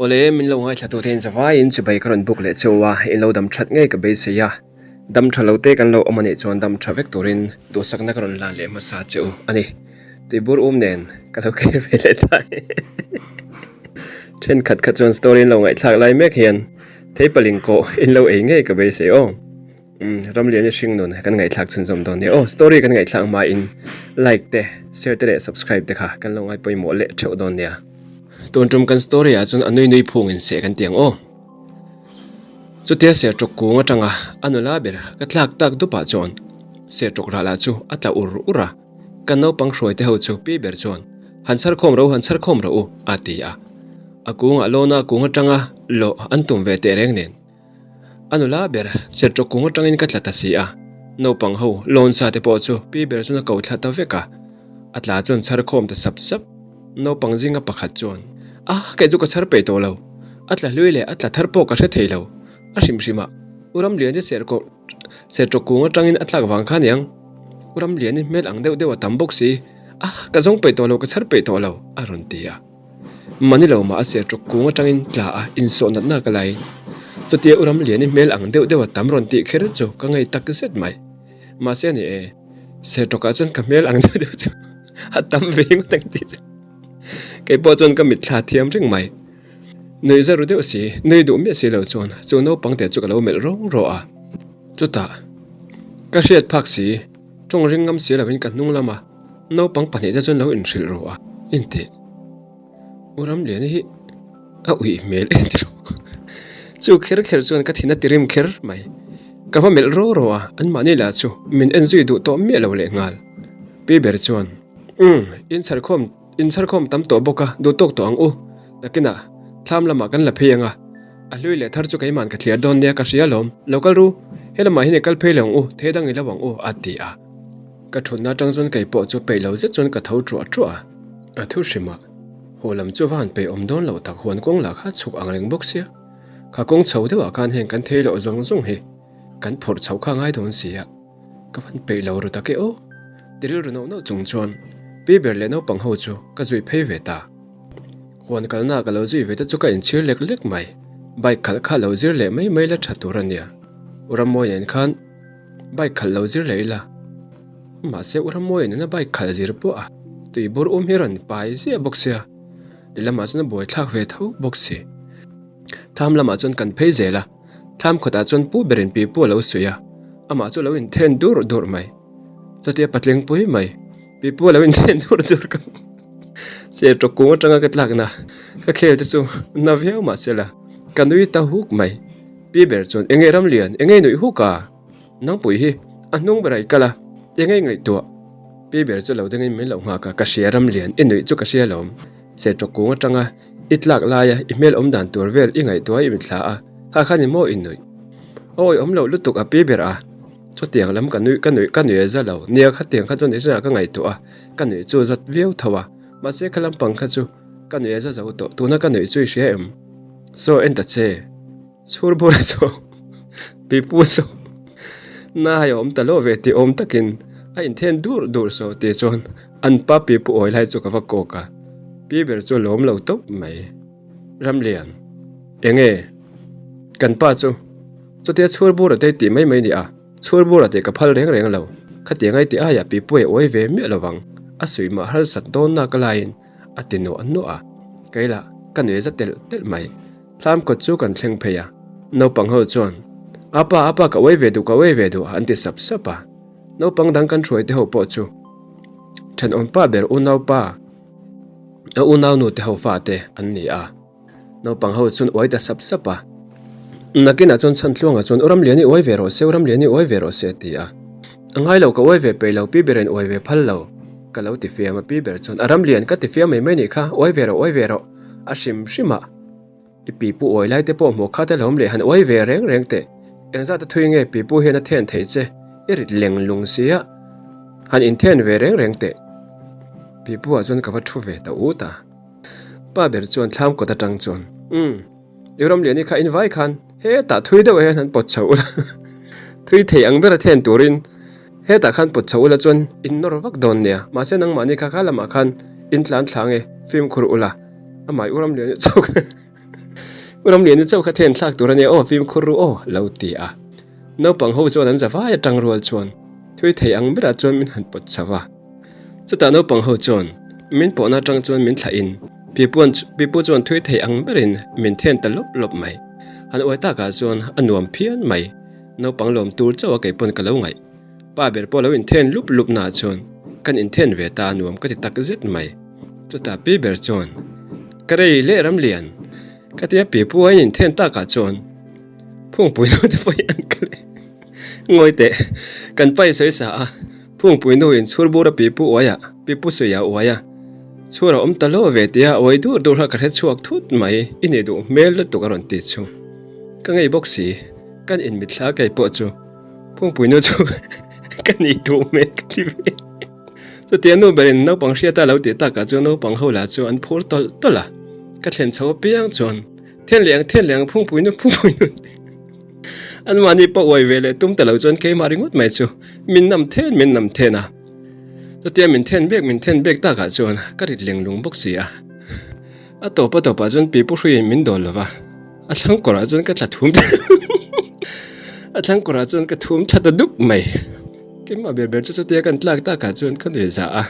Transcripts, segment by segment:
Awle, min lo ngaithla tute in zavaiin chibai ka rawn buk leh cheu a, in lo dam that ngei ka beisei a. Dam tha lo te kan lo awm a nih chuan dam tha vek turin duhsakna ka rawn lan leh hmasa che u a ni. Tuibur um nen ka lo kir ve leh ta e. Thenkhat kha chuan story in lo ngaihthlak lai mek hian theipaling kawh in lo ei ngei ka beisei aw. Umm Ramliani hringnun kan ngaihthlak chhunzawm dawn nia aw. Story kan ngaihthlak hmain like te, share te leh subscribe te kha kan lo ngaipawimawh leh theuh dawn nia. Tun tum kan story ah chuan a nui nui phung in seh kan ti ang aw. Chutia serṭawk kung atanga a nula ber ka tlak tak dup ah chuan serṭawk rah lah chu a tla ur ur a, kan naupang hruai te ho chu pi ber chuan han chhar khawm ro han chhar khawm rawh u a ti a. A kungah lawna kung atanga lawh an tum ve teh reng nen. A nula ber serṭawk kung atangin ka tla ta si a, naupang ho lawn sa te pawh chu pi ber chuan a ko thla ta vek a, a tla chuan chhar khawm ta sap sap. Naupang zinga pakhat chuan, A, kei chu ka chhar peih tawh lo, a tla hlui leh a tla thar pawh ka hre thei lo, a hrim hrim a, U Ramliani serkawh serṭawk kung atangin a tlak vang kha aniang, U Ramliani hmel ang deuh deuh a tam bawk si, a, ka zawng peih tawh lo, ka chhar peih tawh lo, a rawn ti a. Mani lo mah a ser ṭawk kung aṭangin tla a insawh natna ka lai. Chutia u Ramliani hmel ang deuh deuh a tam rawn tih kher chu ka ngei tak zet mai. Mahse a ni e, ser ṭawkah chuan ka hmel ang deuh deuh chu a tam ve ngawt ang tih chu kei pawh chuan ka mitthla thiam reng mai. Nui za ru deuh si, nui duh miah si lo chuan chu naupang te chu ka lo melh rawng rawh a. Chutah ka hriat phak si, ṭawng ring ngam si loin ka hnung lama naupang pahnihte chuan lo inhrilh ru a, intih. U Ramliana hi a uih hmel em tih rawh. Chu kher kher chuan ka thin a tirim kher mai. Ka va melh ro ro a, anmahni lah chu min en zui duh tawh miah lo leh nghal. Pi ber chuan, Umm, in chharkhawm, in chharkhawm tam tawh bawk a, duh tawk tawh ang u. Nakinah thlam lamah kan la phei ang a, a hlui leh thar chu keimahn ka thliar dawn nia ka hria alawm. Lo kal ru, helamah hian i kal phei lo ang u, thei dang i lo ang u, a ti a. Ka thutna atang chuan kei pawh chu peih lo zet chuan ka tho ṭuah ṭuah a, a thu hrim a, haw lam chu va han peih awm dawn loh tak huan kawng lah kha chhuk ang reng bawk sia, kha kawng chho deuhah khan heng kan thei loh zawng zawng hi kan phawrh chhoh kha ngai dawn si a, ka van peih lo ru tak e aw, ti rilru nauh nauh chung chuan pi ber leh naupang ho chu ka zui phei ve ta. Huan kalna ka lo zui ve te chu ka inchhir lek lek mai, bike khalh kha lo zir leh mai mai la tha tur a nia, U Rammawi nen khan. Bike khalh lo zir leh ila. Mahse u Rammawi nena bike khalh zir pawh a tui bur um hi rawn pai ziah bawk sia, lehlamah chuan a buaithlak ve tho bawk si. Thlam lamah chuan kan phei zel a, thlam khawtah chuan pu berin pi pu a lo suih a, amah chu a lo inthen dur dur mai. Chutia patling pui mai, pi pu a lo inthen dur dur ka che tawk kung atanga ka tlakna ka khel te chu na viau mahse la ka nui ta huk mai. Pi ber chuan enge Ramlian, enge nuih huk a? Nangpui hi a hnung berah i kal a, enge i ngaihtuah? Pi ber chu lo dengin min lo nghak a, ka hria Ramlian, i nuih chu ka hria alawm. Serṭawk kung atanga i tlak laia i hmel awm dan tur vel i ngaihtuah i mitthla a, kha khan i maw i nuih? Awi awm loh lutuk a pi ber a, chutiang lam ka nuih ka nuih ka nuih a za lo, nia khatiang kha chuan i ka ngaihtuah a, ka nuih chu zat viau tho a, mahse kha lampang kha chu ka nuih a za zo tawh, tuna ka nuih chu i hria em? Saw en ta che, chhur bur a saw, pipu saw, nai a awm ta lo ve tih awm takin a inthen dur dur saw tih chuan an pa pipu awi lai chu ka va kawk a, pi ber chu a lawm lo tawp mai. Ramlian, enge kan pa chu chutia chhur bur a tei tih mai mai ni a, chhur bur a tih ka phal reng reng lo, khatiang ai tih aiah pipu a awi ve miah lovang, a suih mah harsat dawn nak laiin A ti nuah nuah a, kei lah ka nui za telh telh mai. Thlam kawt chu kan thleng phei a, naupang ho chuan, Apa, apa ka uai ve duh, ka uai ve duh an ti sap sap a. Naupang dang kan hruai te ho pawh chu thenawm pa ber unau pa, a unau nu te ho fa te an ni a. Naupang ho chuan uai ta sap sap a. Nakinah chuan Chhantluangah chuan, U Ramliani uai ve rawh se, U Ramliani uai ve rawh se a ti a. A ngai lo, ka uai ve peih lo, Pi Berin uai ve phal lo, ka lo ti fiam a. Pi Ber chuan, A Ramlian, ka ti fiam mai mai nih kha, uai ve rawh, uai ve rawh, a hrim hrim a. I pi pu uai lai te pawh hmuh kha te hlawm leh han uai ve reng reng teh. Engzat a thui nge pi pu hian a then theih che, i rit leng lung sia, han inthen ve reng reng teh. Pi pu ah chuan ka va thu ve ta ut a. Pa ber chuan thlam kawt atang chuan, Umm, i Ramliani kha in vai khan hetah thui deuh hian han pawt chho ula, thui thei ang bera then turin hetah khan pawt chho ula chuan in nawr vak dawn nia, mahse nangmahni kha kha lamah khan in tlan thla nge fimkhur ula, amah i u Ramliani chauh kha. U Ramliani chauh kha then thlak tur a nia aw, fimkhur ru aw, lo ti a. Naupang ho chuan an za vai atang rual chuan thui thei ang berah chuan min han pawt chho a. Chutah naupang ho chuan min pawhna atang chuan min thlah in Pipu chuan thui thei ang berin min then ta lawp lawp mai. Han uai takah chuan a nuam phian mai. Naupang lawm tur chauh a kei pawn ka lo ngaih. Pa ber pawh lo inthen lup lup naah chuan kan inthen ve ta a nuam ka ti tak zet mai. Chutah pi ber chuan, Ka rei leh Ramlian, ka tia pi pu a in inthen takah chuan Phungpui nu te pawh hi an kal e. Ngawi teh, kan pa i sawi sa a, Phungpui nu in chhur bur a pi pu uai a, pi pu suih a uai a, chhur a awm ta lo ve tia uai dur dur kha ka hre chhuak thut mai, i nih duh hmel lutuk a rawn ti chu. Ka ngei bawk si, kan inmitthla kei pawh chu. Phungpui nu chu ka nih duh hmel ka ti ve. Chutia nu berin naupang hriata lo tih takah chuan naupang ho lah chu an phur tawlh tawlh a. Ka thlen chho apiang chuan then leh ang then leh ang phungpui nu phungpui nu an mahni pawh uai ve leh tum ta lo chuan keimah ringawt mai chu min nam then min nam then a. Chutia min then bek min then bek takah chuan ka rit leng lung bawk si a. A tawp a tawpah chuan pipu hruiin min dawl lo va. A thlang kawrah chuan ka tla thum A thlang kawrah chuan ka thum thla ta dup mai. Keimah ber ber chu chutia kan tlak takah chuan ka nuih za a,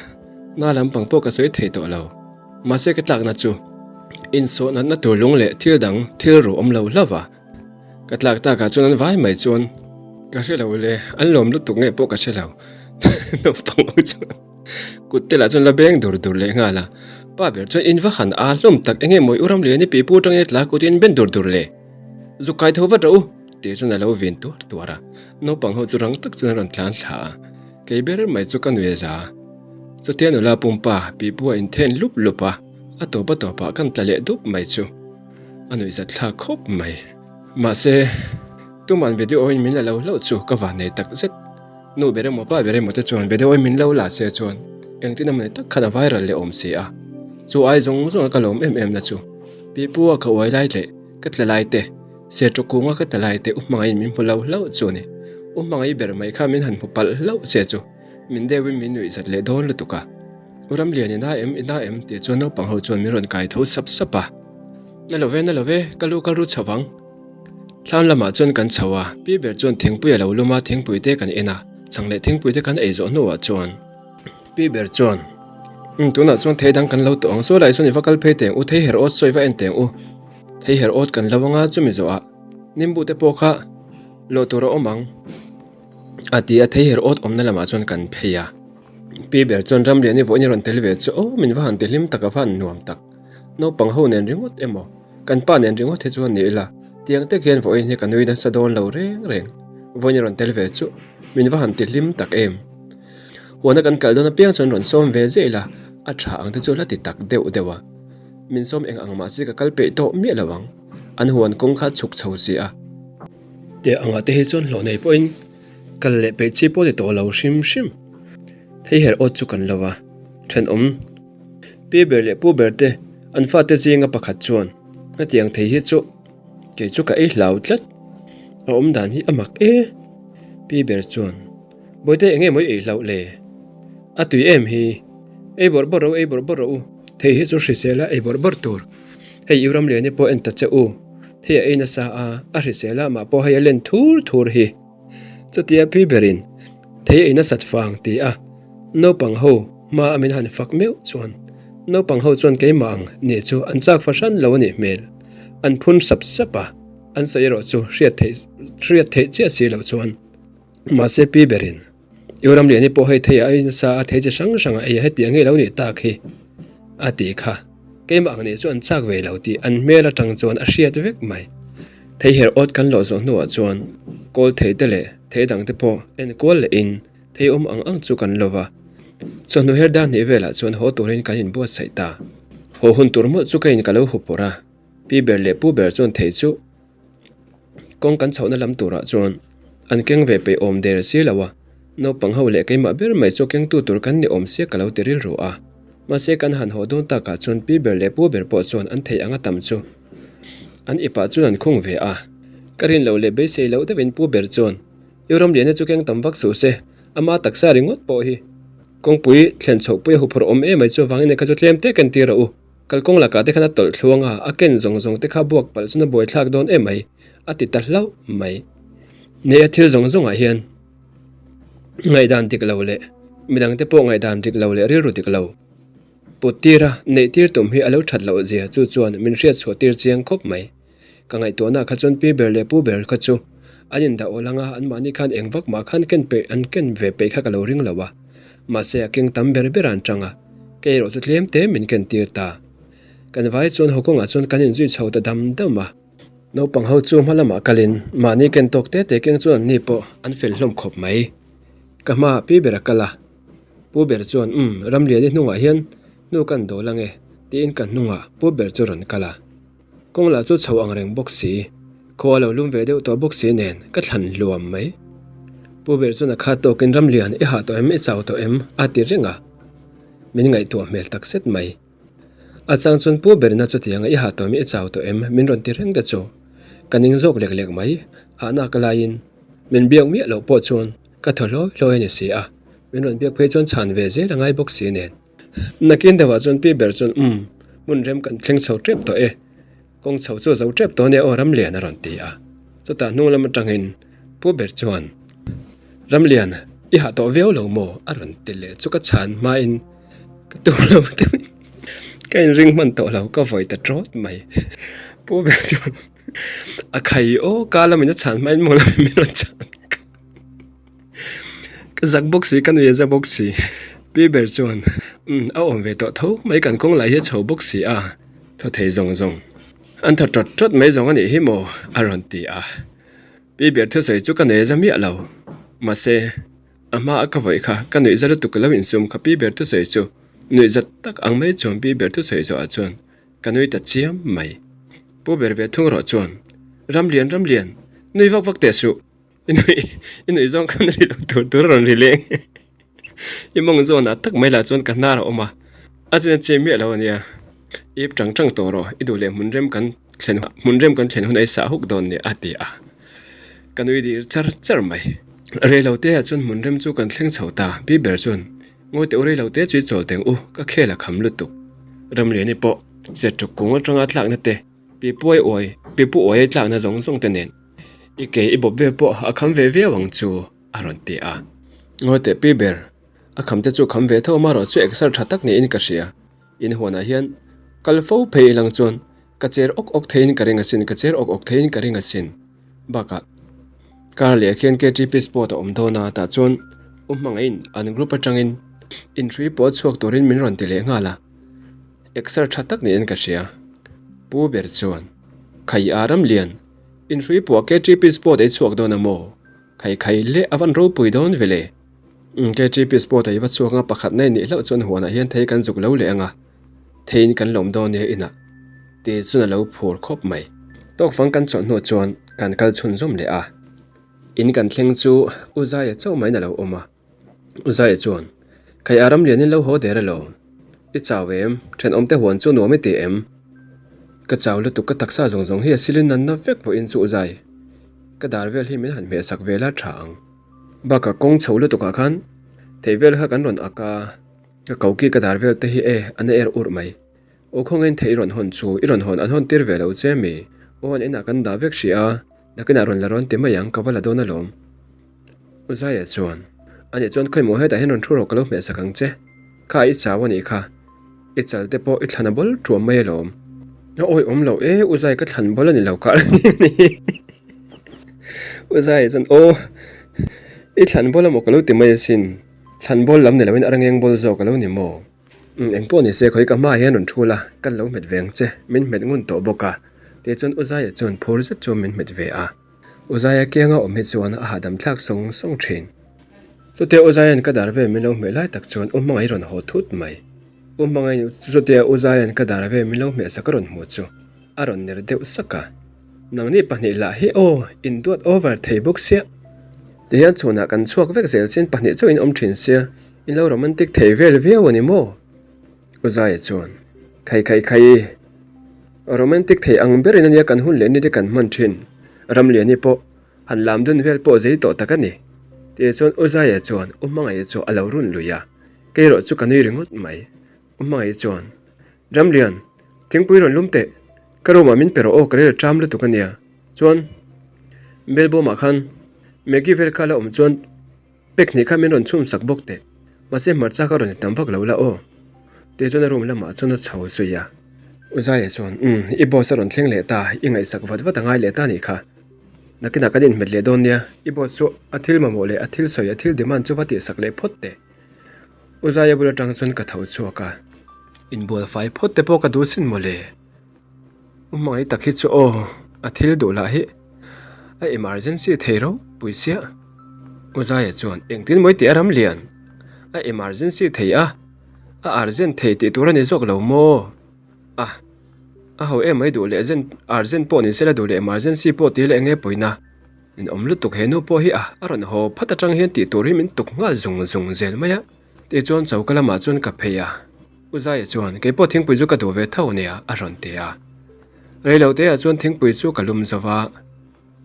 na lampang pawh ka sawi thei tawh lo. Mahse ka tlakna chu insawh natna tur lung leh thil dang thil ruh awm lo hlauh a. Ka tlak takah chuan an vai mai chuan ka hre lo le, an lawm lutuk nge pawh ka hre lo. Naupang ho chuan. Kut te lah chuan la beng dur dur leh nghal a, pa ber chuan in va han a hlawm tak enge mawi u Ramliani pi pu atangin tla kut in ben dur dur le zuk kai tho vat rawh u tih chuan a lo vin tuar tuar a, naupang ho chu rang tak chuan a rawn tlan thla a, kei ber mai chu ka nui za. Chutia nula pumpa pi pu a inthen lup lup a, a tawp a tawpah kan tla leh dup mai chu a nuihzat thlak khawp mai. Mahse, tuman video in min la lo hlauh chu ka van nei tak zet. Nu ber emaw pa ber emaw te chuan video in min lo la se chuan engtin emaw ni tak khan a viral leh awm si a. Chu ai zawng zawng a ka lawm em em na chu pi pu a ka uai lai leh ka tla lai te, serṭaw kung a ka tla lai te u hmangaiin min hmu lo hlauh chu a ni. U hmangai ber mai kha min han hmu palh hlauh che chu min deuhin min nuih zat leh dawn lutuk a. U Ramlian i na em i na em tih chuan naupang ho chuan min rawn kai tho sap sap a. Na lo ve na lo ve ka lu ka ru chho vang. Thlam lamah chuan kan chho a, pi ber chuan thingpui a lo lum a, thingpui te kan en a, chhang leh thingpui te kan ei zawh hnuah chuan pi ber chuan Umm tunah chuan thei dang kan lo tawh ang, saw lai sawn i va kal phei teng u, thei her awt saw i va en teng u, thei her awt kan lo anga chumi zawhah nimbu te pawh kha lawh tur a awm ang a ti a, thei her awt awmna lamah chuan kan phei a, pi ber chuan Ramliani vawiin i rawn tel ve chu aw min va han ti hlim tak a va han nuam tak. Naupang ho nen ringawt emaw, kan pa nen ringawt hi chuan ni ila, tiang tek hian vawiin hi ka nui nasa dawn lo reng reng. Vawiin i rawn tel ve chu min va han ti hlim tak em. Huana kan kal dawn apiang chuan rawn sawm ve zeh ila, a tha ang te chu la ti tak deuh deuh a. Min sawm eng ang mahse ka kal peih tawh miah lo ang. An huan kawng kha chhuk chho si a. Teh angah te hi chuan hlawh nei pawhin kal leh peih chi pawh ni tawh lo hrim hrim. Thei her awt chu kan lo a, thenawm. Pi ber leh pu ber te an fate zinga pakhat chuan hetiang thei hi chu kei chu ka ei hlau tlat a awm dan hi a mak e pi ber chuan bawihte eng nge maw i ei hlauh le a tui em hi ei bawrh bawrh rawh u ei bawrh bawrh rawh u thei hi chu hrisel a ei bawrh bawrh tur hei i ramliani pawh en ta che u thei a ei nasa a a hrisel a mah pawh hei a len thur thur hi. Chutia pi berin thei ei nasat fang ti a naupang ho hma a min han fak meuh chuan naupang ho chuan keimah ang nih chu an chak fahran lo a nih hmel. An phun sap sap a, an sawi erawh chu hriat theih hriat theih chiah si loh chuan mahse pi berin I Ramliani pawh hei thei a ei nasa a thei chi hrang hrang a ei a hetiang hi lo nih tak hi a tih kha. Keimah ang nih chu an chak ve lo tih an hmel atang chuan a hriat vek mai. Thei her awt kan lawh zawh hnuah chuan kawl thei te leh thei dang te pawh en kual leh in thei awm ang ang chu kan lo va. Chawhnu her dar hnih velah chuan haw turin kan inbuatsaih ta. Haw hun tur mawlh chu ka in ka lo hup pawrh a, pi ber leh pu ber chuan thei chu Kawng kan chhohna lam turah chuan an keng ve peih awm der si lo a, naupang ho leh keimah ber mai chu kengtu tur kan ni awm sia ka lo ti rilru a. Mahse kan han haw dawn takah chuan pi ber leh pu ber pawh chuan an theih anga tam chu an ipah chuan an khung ve a. Ka rin loh leh beisei loh deuhin pu ber chuan I Ramliana chu keng tam vak suh se, ama taksa ringawt pawh hi kawngpui thlen chhoh pui a huphurh awm emai chuvangin kha chu tlem te ken tir rawh u. Kalkawng lakah te khan a tawlh thluang a, a ken zawng zawng te kha buak palh chuan a buaithlak dawn em mai, a ti ta hlauh mai. Nia thil zawng zawngah hian ngaihdan dik lo leh midangte pawh ngaihdan dik lo leh rilru dik lo put tira neih tir tum hi a lo that loh zia chu chuan min hriat chhuah tir chiang khawp mai. Ka ngaihtuahna kha chuan pi ber leh pu ber kha chu an indah awl anga anmahni khan eng vak mah khan ken peih an ken ve peih kha ka lo ring lo a, mahse a keng tam ber ber an tang a, kei erawh chu tlem te min ken tir ta. Kan vai chuan haw kawngah chuan kan inzui chho ta dam dam a. Naupang ho chu hma lamah kalin mahni ken tawk te te keng chuan anni pawh an fel hlawm khawp mai. Ka hmaah pi ber a kal a, pu ber chuan umm Ramliani hnungah hian hnu kan dawl ange tiin ka hnungah pu ber chu rawn kal a. Kawng lah chu chho ang reng bawk si, khua a lo lum ve deuh tawh bawk si nen ka thlan hluam mai. Pu ber chuan a khat tawkin Ramlian i hah tawh em, i chau tawh em? a ti reng a, min ngaihtuah hmel tak zet mai. A chang chuan Pu berina chutianga i hah tawh em, i chau tawh em? min rawn ti reng te chu ka ning zawk lek lek mai, hahna ka laiin min biak miah loh pawh chuan ka thaw hlawi hlawi a ni si a, min rawn biak phei chuan chhan ve zel a ngai bawk si nen. Nakin deuhah chuan pi ber chuan umm, hmun rem kan thleng chho tep tawh e, kawng chho chu zo tep tawh ania aw Ramlian a rawn ti a. Chutah hnung lam atangin pu ber chuan Ramlian, i hah tawh viau lo maw? a rawn ti leh chu ka chhan hmain ka tum lo deuhin ka inring hman tawh lo, ka vawi ta tawt mai. Pu ber chuan a khai aw ka lamin a chhan hmain maw lamin min rawn chhan. Ka zak bawk si, ka nuih a za bawk si. Pi ber chuan, Umm, a awm ve tawh tho mai, kan kawng lai hi a chho bawk si a, thaw thei zawng zawng. An thaw tawt tawt mai zawng a nih hi maw? a rawn ti a. Pi ber thusawi chu ka nuih a za miah lo. Mahse, a hma a ka vawih kha ka nuih za lutuk lo insum kha pi ber thusawi chu nuih zat tak ang mai chuan pi ber thusawi zawhah chuan ka nui ta chiam mai. Pu ber ve thung rawh chuan, Ramlian, Ramlian, nui vak vak teh suh. I nuih i nuih zawng khan ri lo tur tur a rawn ri leng i mawng zawnah tak mai lah chuan ka hnar a awm a a chin a che miah lo a nia ip tang tang tawh rawh i duh leh hmun rem kan thlen hmun rem kan thlen hun a i sah huk dawn nia a ti a ka nui dir char char mai rei lo te ah chuan hmun rem chu kan thleng chho ta pi ber chuan ngawi teh u rei lo te chu i chawl teng u ka khel a kham lutuk Ramliani pawh chet ruk kung atanga tlakna te pi puai uai pi pu uai tlakna zawng zawng te nen. I ke i bawp vel pawh a kham ve viau ang chu, a rawn ti a. Ngawi teh pi ber, a kham te chu kham ve tho amarawh chu exer tha tak niin ka hria. In huanah hian kal fo phei ilang chuan ka cher awk awk theiin ka ring asin, ka cher awk awk theiin ka ring asin. Bakah car leh khian KTP sport a awm dawn a, tah chuan u hmangaihin an group atangin inhrui pawh chhuak turin min rawn ti leh nghal a, exer tha tak niin ka hria. Pu ber chuan, Khai a Ramlian, Inhrui pawh KTP Sport ei chhuak dawn a maw? Khai khai leh a van ropui dawn ve le. Umm KTP Sport ei va chhuak anga pakhat na inih hlauh chuan huanah hian thei kan zuk lo leh anga theiin kan lawm dawn nia inah ti chuan a lo phur khawp mai. Tawkfang kan chawlh hnu chuan kan kal chhunzawm leh a, in kan thleng chu U Zaia chauh maiin a lo awm a. U Zaia chuan, Khai a ram lianin lo haw der elo? I chau em? Thenawmte huan chu nuam i ti em? Ka chau lutuk ka taksa zawng zawng hi a silin nan na vek vawiin chu U Zai. Ka dar vel hi min han hmeh sak ve la tha ang. Bakah kawng chho lutukah khan thei vel kha kan rawn ak a, ka koki ka dar vel te hi e a na er urh mai. Aw khawngin thei i rawn hawn chu i rawn hawn an hawn tir ve lo che mi? Aw an inah kan dah vek hrih a, nakinah rawn la rawn ti mai ang ka va la dawn alawm. U Zaia chuan, Anih chuan khawimaw hetah hian rawn thu rawh ka lo hmehsak ang che. Kha i chau anih kha. I chal te pawh i thlan a bawl tuam mai alawm. A awi awm lo e, U Zai ka thlan bawl a ni lo kha U Zaia chuan, Aw, i thlan bawl amaw ka lo ti mai asin. Thlan bawl lam ni loin a rangeng bawl zawk a lo ni maw? Umm, engpawh ni se khawi ka hmaah hian rawn thu la, ka lo hmet ve ang che, min hmet ngun tawh bawk a. Tichuan U Zaia chuan phur zet chuan min hmet ve a. U Zaia kianga awm hi chuan a hahdam thlak sawng sawng thin. Chutia U Zaia'n ka dar vel min lo hmeh lai tak chuan U Hmangaih rawn haw thut mai. U Hmangaih chutia U Zaia'n ka dar vel min lo hmeh sak a rawn hmuh chu a rawn ner deuh sak a. Nangni pahnih lah hi aw, induat over thei bawk sia. Tihian chhunah kan chhuak vek zel chin pahnih chauhin awm thin sia, in lo romantic thei vel viau a ni maw? U Zaia chuan, Khai khai khai, romantic thei ang berin ania kan hun leh nite kan hman thin. Ramliani pawh han lam dun vel pawh zei tawh tak a ni. Tih chuan U Zaia chuan U Hmangaih chu a lo run lui a, kei erawh chu ka nui ringawt mai. U Hmangaih chuan, Ramlian! Thingpui rawn lum teh, ka room ah min pe rawh aw ka rel ṭam lutuk a nia. Chuan Melbawmah khan Maggie vel kha la awm chuan pek hnih kha min rawn chhum sak bawk teh. Mahse hmarcha kha rawn tam vak lo la aw. Tih chuan a room lamah chuan a chho zui a. Uzaia chuan, Umm, i boss a rawn thleng leh ta, i ngaihsak vat vat a ngai leh ta nih kha. Nakinah kan inhmet leh dawn nia, i boss chu a thil mamawh leh a thil sawi a thil demand chu va tihsak leh phawt teh. Uzaia bul atang chuan ka tho chhuak a, inbual fai phawt te pawh ka duh sin mawle. U hmangaih tak hi chu aw, a thil duh lah hi a emergency thei ropui chiah. Uzaia chuan engtin mawi tih a ram lian, a emergency thei a, a urgent thei tih tur a ni zawk lo maw? A, a ho em mai duh leh zen urgent pawh ni sela duh leh emergency pawh tih leh enge pawina. Min awm lutuk he nu pawh hi a, a rawn haw phat atang hian tih tur hi min tuk nghal zung zung zel mai a. Tichuan choka lamah chuan ka phei a, U Zaia chuan keipawh thingpui chu ka duh ve tho ania a rawn ti a. Reilo teah chuan thingpui chu ka lum zo va,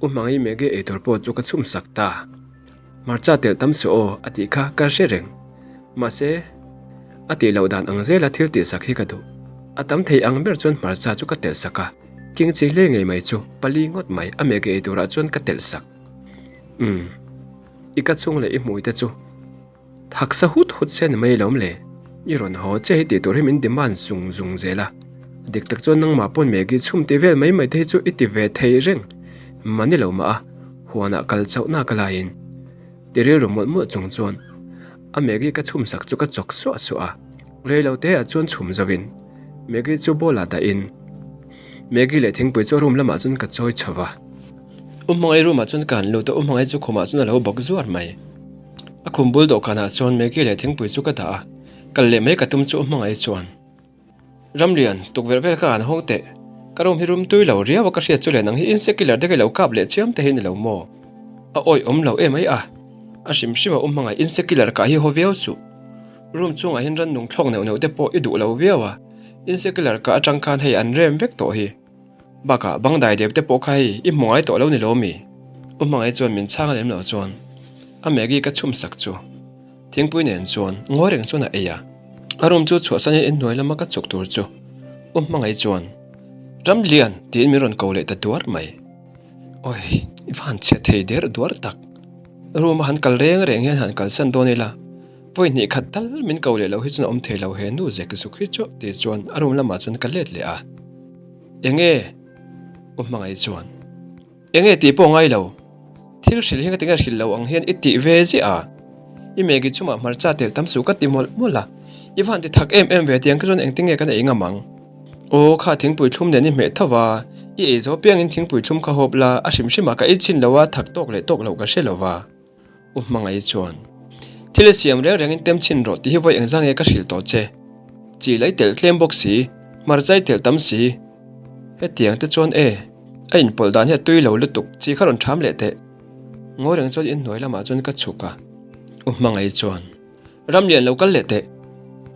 U Hmangaih Maggie eitur pawh chu ka chhum sak ta. Hmarcha telh tam suh aw a tih kha ka hre reng. Mahse, a tih loh dan ang zela thil tih sak hi ka duh. A tam thei ang ber chuan hmarcha chu ka telh sak a, king chi hle ngei mai chu pali ngawt mai a Maggie eiturah chuan ka telh sak. Umm, i ka chhung leh i hmui te chu. Thaksa hut hut se ni mai lawm le. I rawn haw che hi tih tur hi min demand zung zung zel a. A dik tak chuan nangmah pawn Maggie chhum tih vel mai mai te hi chu i ti ve thei reng. Mani lo mah a, huanah kal chauhna ka laiin. Ti rilru mawlh mawlh chung chuan a Maggie ka chhum sak chu ka chawk suah suah a. Rei lo te ah chuan chhum zo in Maggie chu bowl ah dah in Maggie leh thingpui chu room lamah chuan ka chawi chho va. U Hmangaih room ah chuan ka han lut a, U Hmangaih chu khumah chuan a lo bawk zuar mai. A khum bul dawhkanah chuan Maggie leh thingpui chu ka dah a, kal leh mai ka tum chu hmangaih chuan, Ramlian, tukverh vel kha han hawng teh, ka room hi rum tui lo riau a ka hriat chu le nang hi insecular te ka lo kap leh chiam te hi ni lo maw? A awih awm lo em ai a, a hrim hrim a u hmangaih insecular kah hi haw viau suh. Room chungah hian rannung thlawk neuh neuh te pawh i duh lo viau a, insecular kah atang khan hei an rem vek tawh hi. Bakah bang dai dep te pawh kha hei i hmu ngai tawh lo ni lo mi? U Hmangaih chuan min chhang lem lo chuan a Maggie ka chhum sak chu thingpui nen chuan ngawi reng chuan a ei a. A room chu chhuahsan in inhnuai lama ka chhuk tur chu U Hmangaih chuan Ramlian tiin min rawn ko leh ta duar mai. Awi i va han chhe thei der duar tak. Room a han kal reng reng hian han kalsan dawn ila vawi hnih khat tal min ko leh lo hi chuan a awm thei lo he nu zek zuk hi chu tih chuan a room lamah chuan ka let leh a. Enge? U Hmangaih chuan, Enge tih pawh ngai lo. Thil hrilh hi ngatinge hrilh lo ang hian i tih ve ziah a. I Maggie chungah hmarcha tel tam suh ka ti mawlh mawlh a. I van ti thak em em ve tiang kha chuan engtinge kan ei ngam ang? Aw, kha thingpui thlum nen i hmeh tho va, i ei zo piangin thingpui thlum kha hawp la, a hrim hrimah ka ei chhin lo a, thak tawk leh tawk loh ka hre lo va. U Hmangaih chuan, Thil i siam reng rengin tem chhin rawh tih hi vawi engzah nge ka hrilh tawh che. Chi lai telh tlem bawk si, hmarcha i telh tam si. Hetiang te chuan e, a inpawlh dan hi a tui lo lutuk, chi kha rawn ṭham leh teh. Ngawi reng chuan inhnuai lamah chuan ka chhuk a. U Hmangaih chuan, Ramlian lo kal leh teh.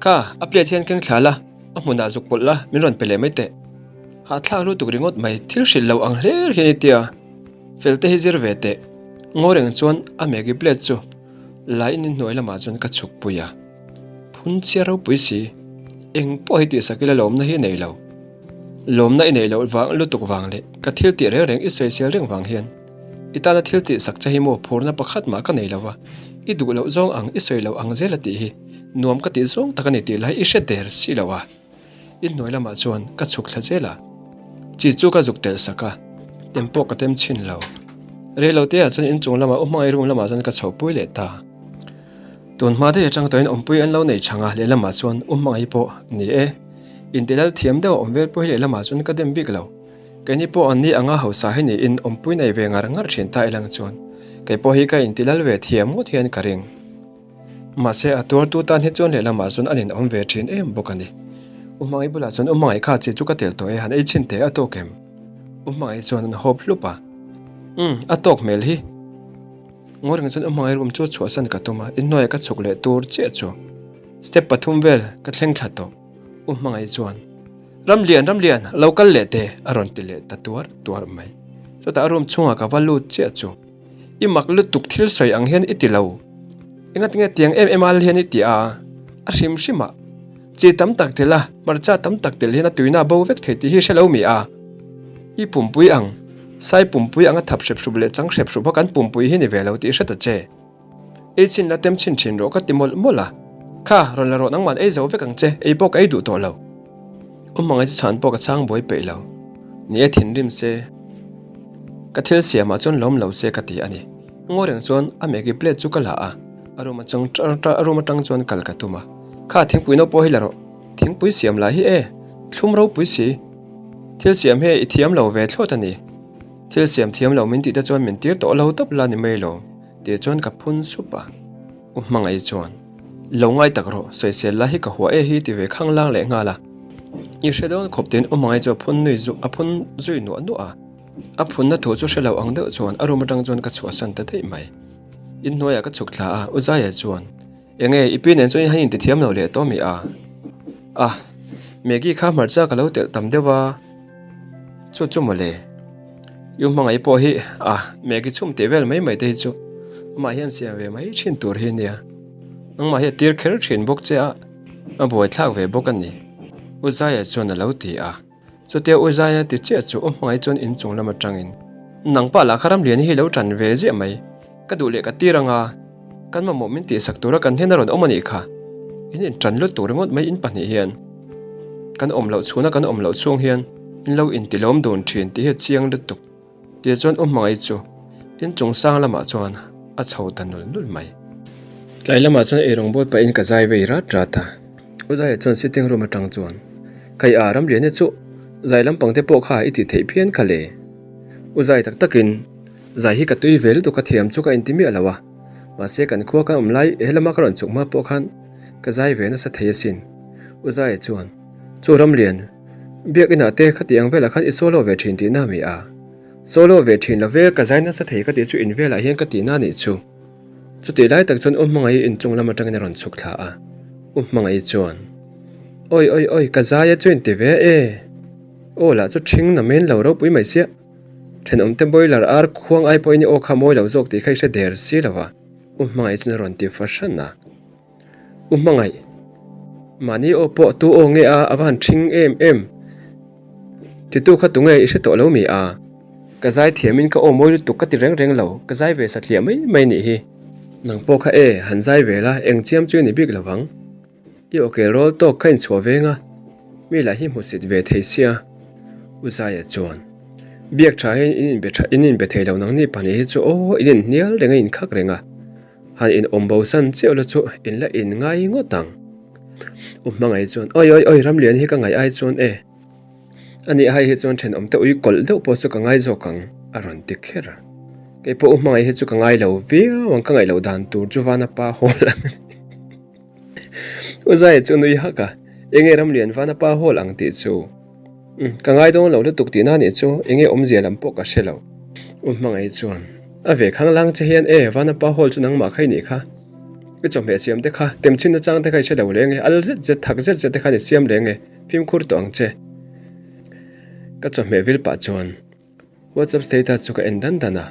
Kha, a plate hian keng thla la, a hmunah zuk pawlh la, min rawn pe leh mai teh. Hahthlak lutuk ringawt mai, thil hrilh lo ang hler hian i tia. Fel te hi zir ve teh. Ngaw reng chuan a Maggie plate chu la in inhnuai lamah chuan ka chhuk pui a. Phun chhia ropui si, eng pawh hi tihsak ila lawmna hi nei lo. Lawmna i neih loh vang lutuk vang leh ka thil tih reng reng i sawisel reng vang hian i tana thil tihsak che hi maw phurna pakhat mah ka nei lo va, i duh loh zawng ang i sawi loh ang zel a tih hi nuam ka tih zawng tak a ni tih lai i hre der si lo a. Inhnuai lamah chuan ka chhuk thla zel a, chi chu ka zuk telh sak a, tem pawh ka tem chhin lo. Reilo te ah chuan inchung lamah u hmangaih room lamah chuan ka chhoh pui leh ta. Tun hma daih atang tawhin awmpui an lo nei chhang a, lehlamah chuan u hmangaih pawh ni e. Intilal thiam deuh a awm vel pawh hi lehlamah chuan ka dem bik lo. Keini pawh an ni anga hausa hi niin awmpui nei ve ngar ngar thin ta ilang chuan kei pawh hi ka intilal ve thiam ngawt hian ka ring. Mahse a tuartu tan hi chuan lehlamah chuan an inawm ve thin em bawk a ni. U Hmangaih bulah chuan U Hmangaih kha chi chu ka tel tawh e, han ei chhin teh a tawk em? U Hmangaih chuan an hawp hlup a. Umm, a tawk hmel hi. Ngawi reng chuan U Hmangaih room chu chhuahsan ka tum a, inhnuaiah ka chhuk leh tur chiah chu. Step pathum vel ka thleng thla tawh. U Hmangaih chuan, Ramlian, Ramlian, lo kal leh teh a rawn ti leh ta tuar tuar mai. Chutah a room chhungah ka va lut chiah chu. I mak lutuk thil sawi ang hian i ti lo. Engatinge tiang em em al hian i ti a? A hrim hrim a. Chi tam tak tel a, hmarcha tam tak tel hian a tuina a bo vek thei tih hi hre lo mi a. I pumpui ang, sai pumpui anga thap hrep hrup leh chang hrep hrup a kan pumpui hi ni ve lo tih hre ta che. Ei chhin la tem chhin thin rawh ka ti mawlh mawlh a. Kha, rawn la rawh nangman ei zo vek ang che, ei pawh ka ei duh tawh lo. Awm ang e chu chhan pawh ka chhang buai peih lo. Ni e thinrim se, ka thil siamah chuan lawm lo se ka ti a ni. Ngawi reng chuan a Maggi plate chu ka la a, a room atang a room atang chuan kal ka tum a. Kha thingpui no pawh hi la rawh, thingpui siam lah hi e, thlum ropui si. Thil siam hi i thiam lo ve thlawt a ni. Thil siam thiam lo min tih te chuan min tir tawh lo tawp la ni mai lo. Tih chuan ka phun sup a, U Hmangaih chuan, Lo ngai tak rawh, sawisel la hi ka hua e hi ti ve khang lang leh nghal a. I hre dawn khawp tiin U Hmangaih chu a phun nui zu a phun zui nuah nuah a. A phunna thu chu hre lo ang deuh chuan a room atang chuan ka chhuahsan ta daih mai. Inhnuaiah ka chhuk thla a, U Zaia chuan, Enge i pi nen chuan i han intithiam lo leh tawh mi a? A, Maggie kha hmarcha ka lo telh tam deuh a, chu chu mawle. I hmangaih pawh hi a, Maggie chhum tih vel mai mai te hi chu amah hian siam ve mai thin tur hi nia. Nangmah hi a tir kher thin bawk che a, a buaithlak ve bawk a ni, U Zaia chuan a lo ti a. Chutia U Zaia ti chiah chu U Hmangaih chuan inchung lam atangin, Nang pa lah kha Ramliani hi lo tan ve ziah mai, ka duh leh ka tir anga, kan mamawh min tihsak tura kan hnen a rawn awm a nih kha. In intan lut tur ringawt mai in pahnih hian kan awm loh chhuna kan awm loh chhung hian in lo intilawm dun thin tih hi a chiang lutuk. Tih chuan U Hmangaih chu inchung sang lamah chuan a chho ta nul nul mai. Tlai lamah chuan eirawng bawl pahin ka zai vei rat rat a. U Zaia chuan sitting room atang chuan, Kai a, Ramliana chu zai lampang te pawh kha i tih theih phian kha le. U Zai tak takin, Zai hi ka tui ve lutuk a thiam chu ka inti miah lo a. Mahse kan khua kan awm lai he lama ka rawn chuk hma pawh khan ka zai ve nasa thei asin. U Zaia chuan, Chu Ramlian, Biakinah te khati ang velah khan i solo ve thin tihna mi a? Solo ve thin lo ve, ka zai nasa thei ka tih chu in velah hian ka tihna nih chu. Chutih lai tak chuan U Hmangaih inchung lam atangin a rawn chhuk thla a, U Hmangaih chuan, Awi awi awi, ka zai a chu inti ve e! Aw lah chu ṭhing na men lo ropui mai siah. Ṭhenawmte boiler ar khuang ai pawhin i aw kha mawi lo zawk tih kha i hre der si lo a, U Hmangaih chuan a rawn ti fahran a. U hmangaih. Mahni aw pawh tu aw nge a, a va han ṭhing em em. Titu kha tunge i hre tawh lo mi a? Ka zai thiamin ka aw mawi lutuk ka ti reng reng lo, ka zai ve satliah mai mai nih hi. Nang pawh kha e, han zai ve la, eng chiam chu i ni bik lo vang. I aw kel rawl tawk kha inchhuah veng a, mi lah hi hmusit ve thei sia. U Zaia chuan, Biak tha hian in inbe tha, in inbe thei lo nangni pahnih hi chu aw, in inhnial reng a, inkhak reng a. Han in awm bo san chiah la chu in la in ngai ngawt ang. U hmangaih chuan awi awi awi Ramlian hi ka ngaih ai chuan e. A nih hai hi chuan thenawm te ui kawlh deuh pawh chu ka ngai zawk ang a rawn ti kher a. Kei pawh U hmangaih hi chu ka ngai lo viau ang ka ngaih loh dan tur chu Vana pa hawl ang a ni. U Zai chu nui hak a, Enge Ramlian Vana pa hawl ang tih chu? Umm, ka ngai dawn lo lutuk tihna nih chu enge awmzia lam pawh ka hre lo. U Hmangaih chuan, A ve khang lang che hian e, Vanapa Hall chu nangmah kha i nih kha. I chawhmeh siam te kha, temchhin nachang te kha i hre lo leng e, al zet zet, thak zet zet te khan i siam leng e, fimkhur tawh ang che. Ka chawhmeh vil pah chuan WhatsApp status chu ka en dan dan a,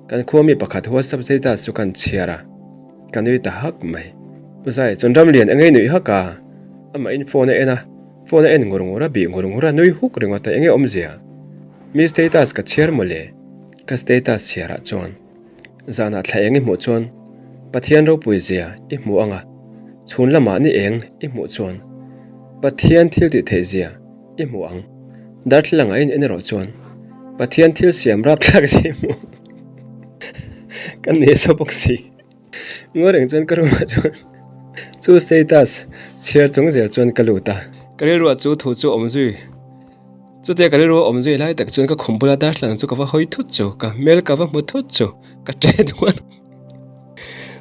kan khua mi pakhat WhatsApp status chu kan chhiar a, ka nui ta hak mai. U Zai chuan Ramlian enge i nuih hak a? Amahin phone a en a. Phone a en ngur ngur a, bih ngur ngur a, nui huk ringawt a, enge awmzia? Mi status ka chhiar mawle? Ka status chhiar ah chuan zanah thla eng i hmuh chuan Pathian ropui zia i hmu ang a, chhun lamah ni eng i hmuh chuan Pathian thil tih theih zia i hmu ang, darthlalang ah in en erawh chuan Pathian thil siam rapthlak zia i hmu ang. Ka nihsaw bawk si. Ngawi reng chuan ka room ah chuan chu status chhiar chung zel chuan ka lut a. Ka rilruah chu thu chu awm zui chutia ka rilru awm zui lai tak chuan ka khum bula darthlalang chu ka va hawi thut chu ka hmel ka va hmu thut chu ka ṭe duan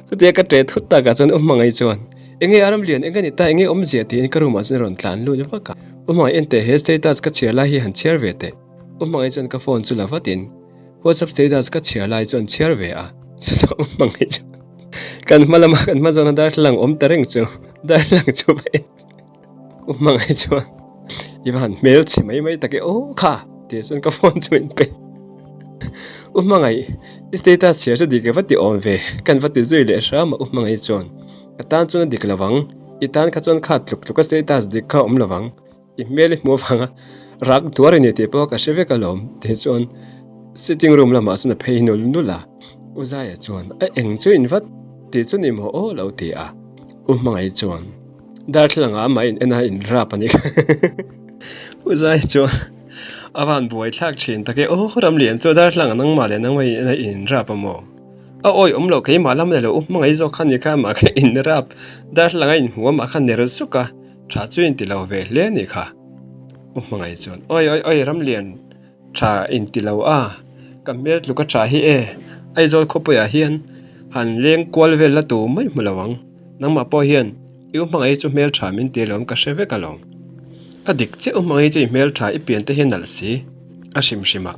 chutia ka ṭe thut takah chuan u hmangaih chuan enge a ramlian enge ni ta enge awmzia tiin ka room ah chuan a rawn tlan lut vak a. U hmangaih enteh he status ka chhiar lai hi han chhiar ve teh. U hmangaih chuan ka phone chu la vatin WhatsApp status ka chhiar lai chuan chhiar ve a, chutah u hmangaih chu kan hma lama kan hma zawna darthlalang awm ta reng chu darthlalang chu va en u hmangaih chuan i va han hmel chhe mai mai tak e aw kha tih chuan ka phone chu min pe u hmangaih i status chhiar chu dik e va ti awm ve kan va ti zui leh hram a u hmangaih chuan ka tan chuan a dik lo ang. I tan kha chuan kha tluk tluka status dik kha a awm lovang. I hmel i hmuh avanga rak duar i ni tih pawh ka hre vek alawm tih chuan sitting room lamah chuan a phei nul nul a. U Zaia chuan a eng chu in vat tih chu ni maw aw lo ti a. U Hmangaih chuan darthlalang ah amah in en a in rap a ni kha. U Zaia chuan a van buai thlak thin tak e aw Ramlian chu darthlalang ah nangmah leh nangmah in en a in rap a maw? A awi awm loh keimah lam leh lo U Hmangaih zawk kha ni kha amah kha in rap darthlalang a in hmu amah kha ner zuk a. Tha chu in ti lo ve hle a nih kha. U Hmangaih chuan, Awi awi awi Ramlian, tha in ti lo a, ka hmel tluk a tha hi e, Aizawl khawpuiah hian han leng kual vel la tu mai hmu lo ang, nangmah pawh hian i U Hmangaih chu hmel tha min ti alawm ka hre vek alawm. A dik chiah U Hmangaih chu i hmel tha i pian te hi a nalh si, a hrim hrim a,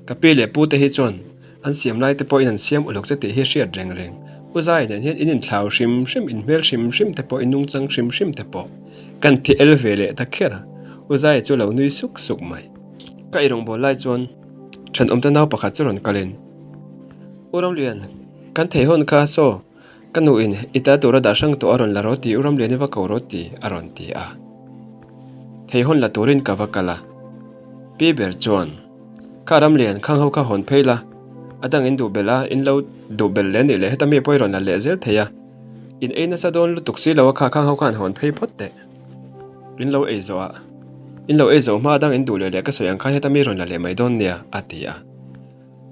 ka pi leh pu te hi chuan An siam lai te pawhin an siam uluk che tih hi hriat reng reng. U Zai nen hian in inthlau hrim hrim, in hmel hrim hrim te pawh, in nungchang hrim hrim te pawh kan thi el ve leh ta kher a. U Zai chu lo nui suk suk mai. Ka eirawngbawl lai chuan thenawmte nau pakhat chu rawn kalin, U Ramlian, kan thei hawn kha saw, ka nuin i ta tura dah hrang tawh a rawn la rawh ti, U Ramlian i va ko rawh ti, a rawn ti a. Thei hawn la turin ka va kal a. Pi ber chuan. Kha ram lian khang ho kha hawn phei la, a dang in duh belh a, in lo duh belh leh nih leh heta mi pawh i rawn la leh zel thei a, in ei nasa dawn lutuk si lo a kha khang ho khan hawn phei phawt teh. In lo ei zawh a, in lo ei zawh hma a dang in duh leh leh ka sawi ang khan heta mi rawn la leh mai dawn nia, a ti a.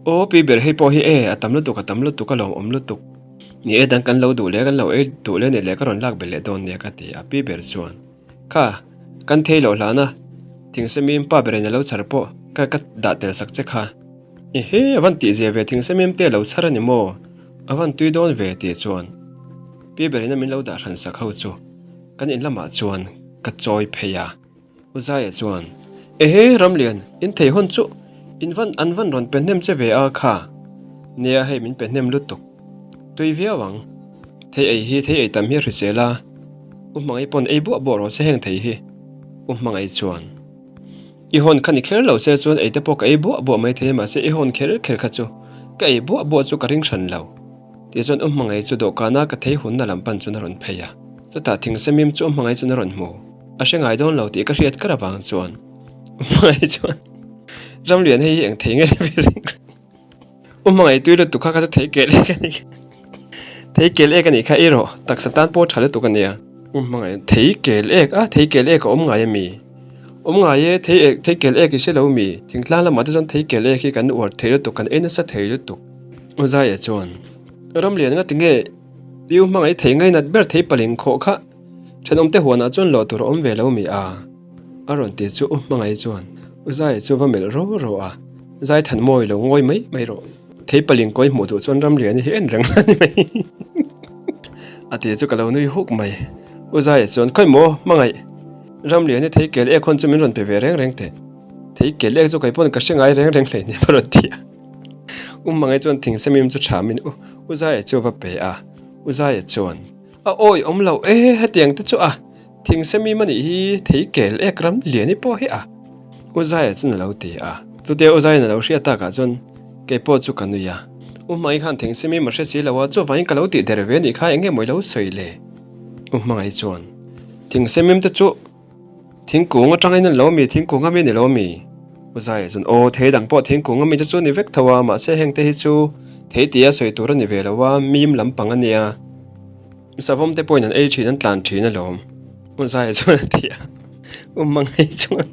Aw pi ber hei pawh hi e, a tam lutuk a tam lutuk a lawmawm lutuk. Ni e dang kan lo duh leh kan lo ei duh leh nih leh ka rawn lak belh leh dawn nia ka ti a, pi ber chuan. Kha, kan thei loh hlana thingsemim pa berin a lo chhar pawh ka ka dah tel sak che kha. Ehe, a van tihzia ve thingsemim te a lo chhar a ni maw? A van tui dawn ve tih chuan pi berina min lo dah hran sak ho chu kan in lamah chuan ka chawi phei a. U Zaia chuan, Ehe, Ramlian, in thei hawn chu in van an van rawn pe hnem che ve a kha. Nia hei min pe hnem lutuk. Tui viau ang. Thei ei hi thei ei tam hi a hrisel a. U Hmangaih pawn ei buah buah rawh se heng thei hi. U Hmangaih chuan, I hawn kha ni kher lo se chuan ei te pawh ka ei buah buah mai thei a mahse i hawn kher kher kha chu ka ei buah buah chu ka ring hran lo. Tih chuan U Hmangaih chu dawhkana ka thei hunna lam pan chuan a rawn phei a. Chutah thingsemim chu U Hmangaih chuan a rawn hmu. A hre ngai dawn lo tih ka hriat kar avang chuan U Hmangaih chuan, Ramlian hei hi eng thei nge ni ve ring reng. U hmangaih tui lutuk kha ka chu thei kel ek a ni thei kel ek a nih kha ei rawh taksa tan pawh tha lutuk a nia. U hmangaih thei kel ek a thei kel ek a awm ngai a mi? Awm ngai e thei ek thei kel ek i hre lo mi? Thingtlang lamah te chuan thei kel ek hi kan uar thei lutuk kan ei nasa thei lutuk. U Zaia chuan Ramlian nga tinge i u hmangaih thei ngainat ber thei paling khawh kha thenawmte huanah chuan lawh tur a awm ve lo mi a? A rawn ti chu U Hmangaih chuan U Zaia chu va melh ro ro a, Zai than mawi lo ngawi mai mai rawh. Thei paling kawi hmuh duh chuan Ramliani hi en reng la ni mai. A ti chu ka lo nui huk mai. U Zaia chuan Khawi maw Hmangaih, Ramliani thei kel ek hawn chu min rawn pe ve reng reng teh. Thei kel ek chu kei pawn ka hre ngai reng reng hleinem a rawn ti a. U Hmangaih chuan thingsemim chu thamin U Zaia chu va pe a, U Zaia chuan A awi awm lo e hetiang te chu a. Thingsemim a nih hi thei kel ek ram liani pawh hi a U Zaia chuan a lo ti a. Chutia U Zaiin a lo hriat takah chuan kei pawh chu ka nui a. U Hmangaih khan thingsemim a hre si lo a, chuvangin ka lo tih der ve a nih kha eng nge maw i lo sawi le? U Hmangaih chuan thingsemim te chu thingkung atangin an lo mi, thingkung ami a ni lo mi? U Zaia chuan aw thei dang pawh thingkung ami te chu a ni vek tho a, mahse heng te hi chu thei tia sawi tur a ni ve lo a, mim lampang a nia. Savawm te pawhin an ei thin an tlan thin alawm. U Zaia chuan a ti a. U Hmangaih chuan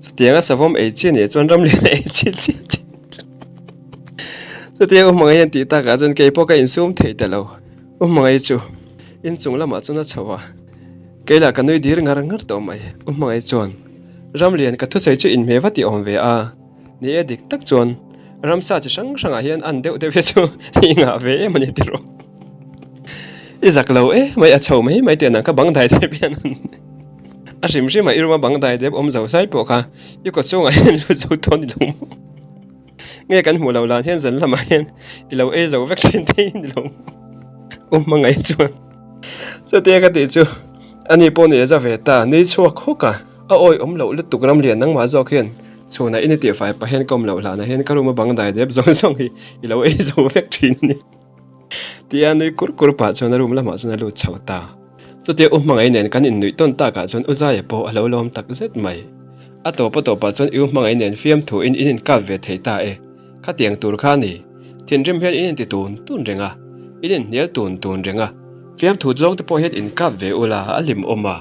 chutianga savawm ei chi nih chuan ramlian a ei chi chi chi Chutia U Hmangaih an tih takah chuan kei pawh ka insum thei ta lo. U Hmangaih chu inchung lamah chuan a chho a. Kei lah ka nui dir ngar ngar tawh mai. U Hmangaih chuan ramlian ka thusawi chu inhmeh va tih awm ve a. Ni e dik tak chuan ramsa chi hrang hrangah hian an deuh deuh hi chu i ngah ve em a ni tiraw. I zak lo e mai a chho mai mai teh nang kha bang dai dep hian an a hrim hrim a i room a bang dai dep awm zo zai pawh kha i kaw chungah hian lut zo tawh a ni lo maw. Nge kan hmuh loh lan hian zan lamah hian i lo ei zo vek thin thei a ni lo maw. U hmangaih chuan chutia ka tih chu ani pawh ni a za ve ta nui chhuak hawk a. A awi awm loh lutuk ramlian nangmah zawk hian chhunah i ni tih fai pah hian ka awm loh hlanah hian ka room a bang dai dep zawng zawng hi i lo ei zo vek thin a ni. Tia nui kur kur pah chuan a room lamah chuan a lut chho ta. Chutia U Hmangaih nen kan innuih tawn takah chuan U Zaia pawh a lo lawm tak zet mai. A tawp a tawpah chuan U Hmangaih nen fiamthuin in inkap ve thei ta e. Khatiang tur kha a ni. Thinrim hian in inti tun tun reng a, in inhnial tun tun reng a. Fiamthu zawng te pawh hian inkap ve ula a hlim awm a,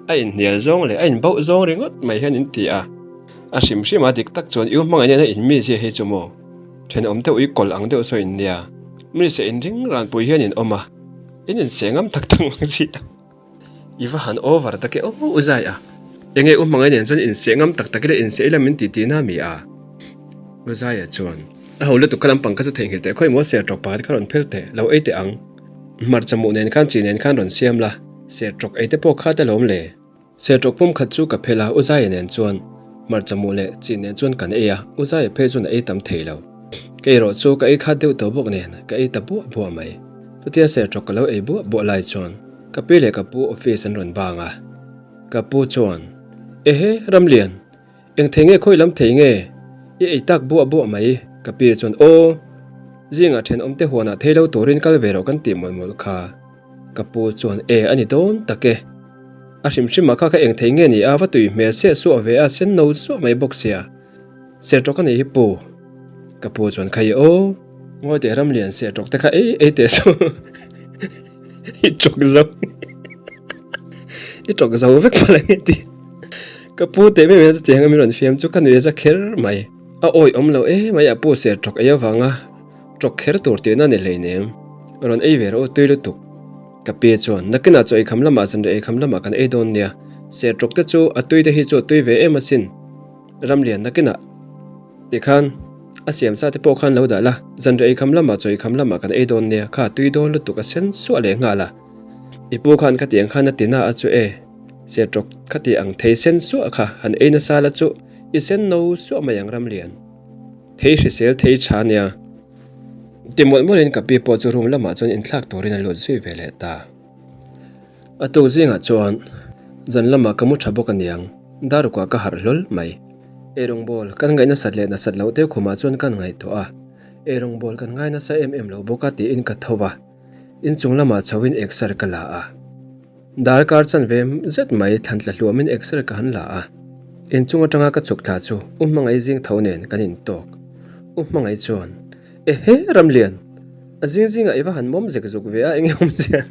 a inhnial zawng leh a inbauh zawng ringawt mai hian in ti a. A hrim hrim a dik tak chuan U Hmangaih nena inmizia hi chu maw? Thenawm te ui kawlh ang deuh saw in nia. Mi se inring ranpui hian in awm a. In inseh ngam tak tak mang chi a. I va han over tak e aw u zai a. Enge u hmangaih nen chuan inseh ngam tak tak ila inseh ila min ti ti na mi a. U Zaia chuan, A ho lutuk kha lampang kha chu theihnghilh teh khawi maw ser tawk pakhat kha rawn phel teh, lo ei teh ang. Hmarcha muh nen khan chi nen khan rawn siam la, ser tawk ei te pawh kha te lawm le. Serṭawk pum khat chu ka phel a, U Zaia nen chuan hmarcha muh leh chi nen chuan kan ei a, U Zaia phei chuan a ei tam thei lo. Ka erawh chu ka ei khat deuh tawh bawk nen ka ei ta buah buah mai. Chutia serṭawk ka lo ei buah buah lai chuan ka pi leh ka pu office an rawn bang a. Ka pu chuan, Ehe, Ramlian, eng thei nge khawi lam thei nge i ei tak buah buah mai? Ka pi chuan, Aw, zingah thenawmte huanah thei lo turin kal ve rawh kan tih mawlh mawlh kha. Ka pu chuan e a ni dawn tak e. A hrim hrim ah kha ka eng thei nge ni a va tui hmel seh suah ve a sen no suah mai bawk sia. Serṭawk a nih hi pu. Ka pu chuan kha i aw. Ngawi teh Ramlian serṭawk te kha ei ei teh suh. I ṭawk zo. I ṭawk zo vek palh ang e ti. Ka pu teh mai mai chutiang a min rawn fiam chu ka nui za kher mai. A awi awm lo e mai a pu serṭawk ei avanga. Ṭawk kher tur tihna ni hleinem. Rawn ei ve rawh u tui lutuk. Ka pi chuan, Nakinah chaw eikham lamah zanriah eikham lamah kan ei dawn nia. Ser ṭawk te chu a tui te hi chu a tui ve em asin. Ramlian nakinah tikhan a siam sa te pawh khan lo dah la, zanriah eikham lamah chaw eikham lamah kan ei dawn nia, kha tui dawn lutuk a sen suah leh nghal a. I pu khan khatiang khan a ti na a chu e, ser ṭawk khati ang thei sen suah kha han ei nasa la chu i sen no suah mai ang Ramlian. Thei hrisel thei tha nia. Ti mawlh mawlhin ka pi pawh chu room lamah chuan inthlak turin a lut zui ve leh ta. A tuk zingah chuan zan lamah ka mu tha bawk aniang, darukah ka harh hlawl mai. Eirawngbawl kan ngaih nasat leh nasat loh deuh khumah chuan kan ngaihtuah a, eirawngbawl kan ngai nasa em em lo bawk a tiin ka tho va, inchung lamah chhoin exer ka la a. Darkar chanve zet mai thlan tla hluamin exer ka han la a, inchung atanga ka chhuk thla chu U Hmangaih zing tho nen kan intawk. U Hmangaih chuan, Ehe Ramlian, a zing zingah i va han mawm zek zuk ve a, enge awmzia?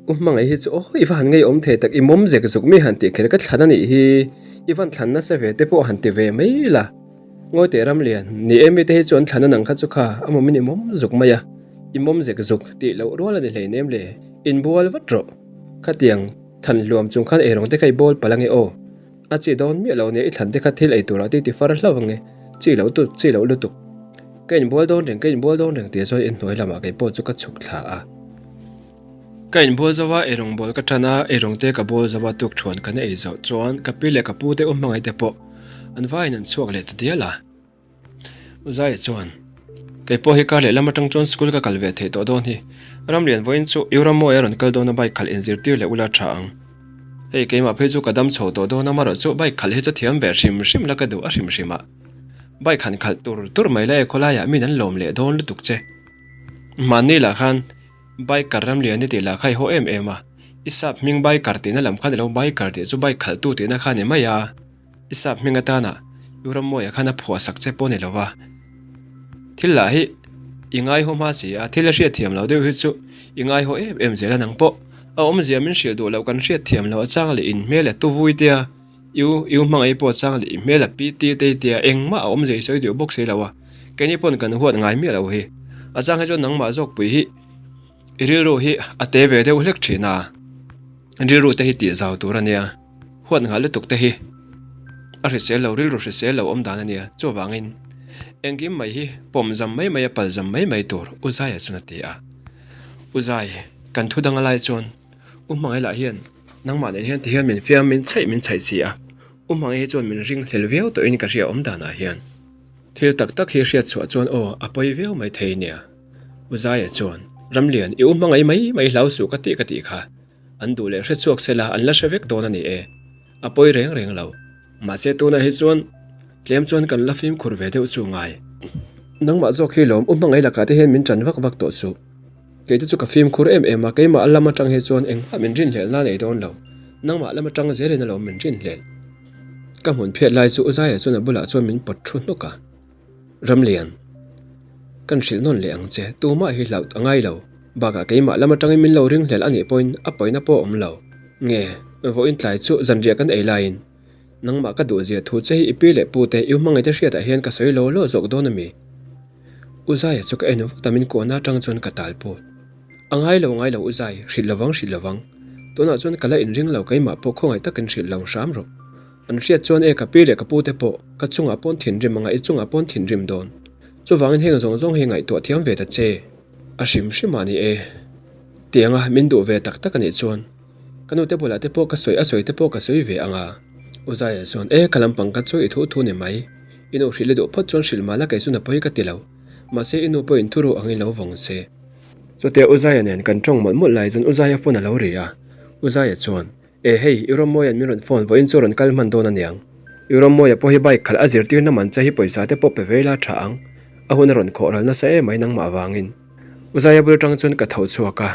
U Hmangaih hi chu aw i va han ngeiawm thei tak, i mawm zek zuk mi han tih kher ka thlan a nih hi, i van thlan nasa ve te pawh han ti ve mai la. Ngawi teh Ramlian, ni e mite hi chu an thlan a nang kha chu kha a mawmin i mawm zuk mai a, i mawm zek zuk tih loh rual a ni hleinem le. Inbual vat rawh. Khatiang than hluam chung khan eirawng te kha i bawl palh ange aw. A chi dawn miah lo nia i thlan te kha thil ei turah te i ti far hlauh ange. Chi loh tut, chi loh lutuk. Ka inbual dawn reng, ka inbual dawn reng tih chuan inhnuai lamah kei pawh chu ka chhuk thla a. Ka inbual zo a, eirawng bawl ka tan a, eirawng te ka bawl zo a, tukthuan kan ei zawh chuan ka pi leh ka pu te u hmangaih te pawh an vaiin an chhuak leh ta dial a. Uzaia chuan, Kei pawh hi kar lehlam atang chuan school ka kal ve theih tawh dawn hi. Ramlian vawiin chu Euramawia rawn kal dawn a bike khalh inzirtir leh ula tha ang. Hei keimah phei chu ka dam chho tawh dawn a marawh chu bike khalh hi chu thiam ve hrim hrim la ka duh a hrim hrim a. Bike han khalh tur tur mai la e khawlaiah min an lawm leh dawn lutuk che. Mahni lah khan biker Ramlian i tih lah kha i haw em em a, i sap hming biker tihna lam khan i lo biker tih chu bike khalhtu tihna kha a ni mai a. I sap hming atana U Rammuaia khan a phuah sak che pawh a ni lo va, thil lah hi i ngaihaw hma si a, thil a hriat thiam loh deuh hi chu i ngaihaw em em zel a nang pawh a awmzia min hrilh duh loh kan hriat thiam loh a chang leh in hmel a tuvui te a, U U hmangaih pawh a chang leh i hmel a pi ti te te a engmah a awmzia i sawi duh bawk si lo a, keini pawn kan huat ngai miah loh hi a chang hi chuan nangmah zawk pui hi i rilru hi a te ve deuh hlek thin a, rilru te hi tih zau tur a nia. Huat nghah lutuk te hi a hrisel lo, rilru hrisel lo awm dan a nia. Chuvangin engkim mai hi pawm zam mai mai a pal zam mai mai tur U Zaia chuan a ti a. U Zai, kan thu dang a lai chuan U Hmangaih lah hian nangmah nen hian ti hian min fiam min chhaih min chhaih si a. U Hmangaih hi chuan min ring hlel viau tawhin ka hria awm danah hian. Thil tak tak hi hriat chhuah chuan aw a pawi viau mai thei nia. U Zaia chuan, Ramlian, i U Hmangaih mai mai hlau suh ka tih ka tih kha. An duh leh hre chhuak sela an la hre vek dawn a ni e. A pawi reng reng lo. Mahse tunah hi chuan tlem chuan kan la fimkhur ve deuh chu ngai. Nangmah zawk hi lawm u hmangaih lakah te hian min ṭan vak vak tawh suh. Kei te chu ka fimkhur em em a, keimah lam atang hi chuan engmah min rinhlelh na nei dawn lo. Nangmah lam atang zelin alawm min rinhlelh. Ka hmun phiat lai chu Uzaia chuan a bulah chuan min pawt thu hnawk a. Ramlian, kan hrilh nawn leh ang che, tumah hi hlauh a ngai lo. Bakah keimah lam atangin min lo ringhlelh a nih pawhin a pawina pawh a awm lo. Nge, vawiin tlai chu zanriah kan ei laiin nangmah ka duhzia thu che hi i pi leh pu te i hmangaihte hriatah hian ka sawi lo lo zawk dawn a mi? U Zaia chu ka en vut a, min kuahna atang chuan ka tal put. A ngai lo ngai lo U Zai, hrilh lovang hrilh lovang. Tunah chuan ka la inring lo keimah pawh khawngaih takin hrilh lo hram rawh. An hriat chuan e ka pi leh ka pu te pawh ka chungah pawn thinrim anga i chungah pawn thinrim dawn. Chuvangin heng zawng zawng hi ngaihtuah thiam ve ta che. A hrim hrim ah ni e. Tianga min duh ve tak tak a nih chuan ka nu te bulah te pawh ka sawi a sawi te pawh ka sawi ve anga. U Zaia chuan e ka lampang ka chu i thu thu ni mai. I nu hrilh i duh phawt chuan hrilh mah la kei chu na pawi ka ti lo. Mahse i nu pawhin thu ruh angin lo vawng se. Chutia U Zaia nen kan tawng mawlh mawlh lai chuan U Zaia phone a lo ri a. U Zaia chuan E hei, i Rammawia'n min rawn phone vawiin chu rawn kal hman dawn aniang. I Rammawia pawh hi bike khalh a zirtirna man che hi pawisa te pawh pe ve ila tha ang. A hun a rawn khawh ral nasa em mai nangmah avangin. U Zaia bul atang chuan ka tho chhuak a,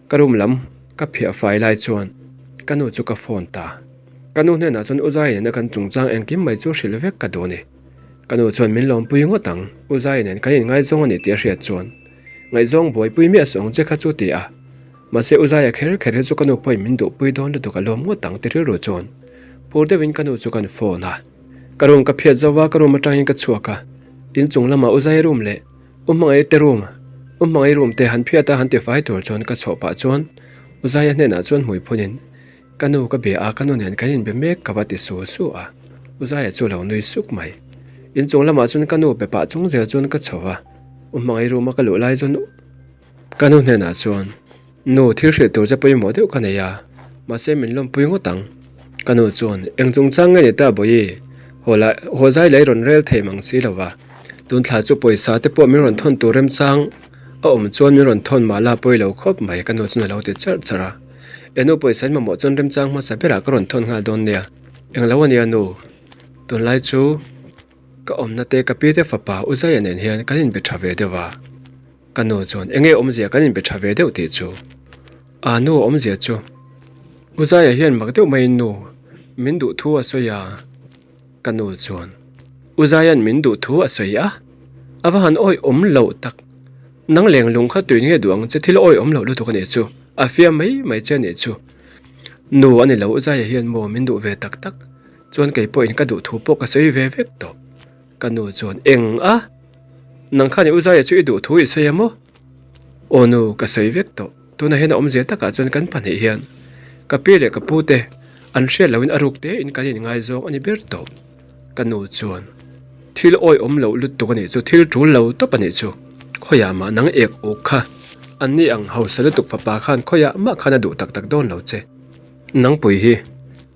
ka room lam ka phiah fai lai chuan ka nu chu ka phone ta. Ka nu hnenah chuan U Zaia nena kan chungchang engkim mai chu hrilh vek ka duh a ni. Ka nu chuan min lawmpui ngawt ang, U Zaia nen kan inngaizawng a ni tih a hriat chuan ngaihzawng buaipui miah suh ang che kha chu ti a. Mahse U Zaia kher kher hi chu ka nu pawhin min duhpui dawn lutuk a lawm ngawt ang ti rilru chuan phur deuhin ka nu chu kan phone a. Ka room ka phiat zo a, ka room atangin ka chhuak a, inchung lamah U Zaia room leh U Hmangaih te room, U Hmangaih room te han phiat a han tifai tur chuan ka chhoh pah chuan U Zaia hnenah chuan hmui phunin ka nu ka bia a, ka nu nen kan inbe mek ka va ti su su a, U Zaia chu lo nui suk mai. Inchung lamah chuan ka nu be pah chung zel chuan ka chho a, U Hmangaih room a ka luh lai chuan Ka nu hnenah chuan, Nu, thil hrilh tur che pawimawh deuh ka nei a, mahse min lawmpui ngawt ang. Ka nu chuan, Eng chungchang nge ni ta Bawihi? Haw lah, haw zai lei rawn rel thei mang si lo va. Tun thla chu pawisa te pawh min rawn thawn tur remchang a awm chuan min rawn thawn mah la pawi lo khawp mai ka nu chuan a lo ti charh charh a. E nu pawisa in mamawh chuan remchang hmasa berah ka rawn thawn nghal dawn nia. Eng lo a nia nu, tunlai chu ka awmna te ka pi te fapa U Zaia nen hian kan inbe tha ve deuh a. Ka nu chuan enge awmzia kan inbe tha ve deuh tih chu a nu awmzia chu U Zaia hian mak deuh maiin nu min duh thu a sawi a, ka nu chuan U Zaia'n min duh thu a sawi a, a va han awi awm loh tak, nang leng lung kha tuin nge duh ang che thil awi awm loh lutuk a nih chu, a fiam mai mai che a nih chu, nu a ni lo U Zaia hian maw min duh ve tak tak, chuan kei pawhin ka duh thu pawh ka sawi ve vek tawh. Ka nu chuan, Eng a? Nang khan i u Zaia chu i duh thu i sawi a maw? Aw nu, ka sawi vek tawh. Tunah hian a awmzia takah chuan kan pahnih hian ka pi leh ka pu te an hriat lohin a ruk tein kan inngaizawng a ni ber tawh. Ka nu chuan, Thil awihawm loh lutuk a nih chu, thil tul lo tawp a nih chu. Khawiah mah nang ek uk kha an ni ang hausa lutuk fapa khan khawiah mah khan a duh tak tak dawn lo che. Nangpui hi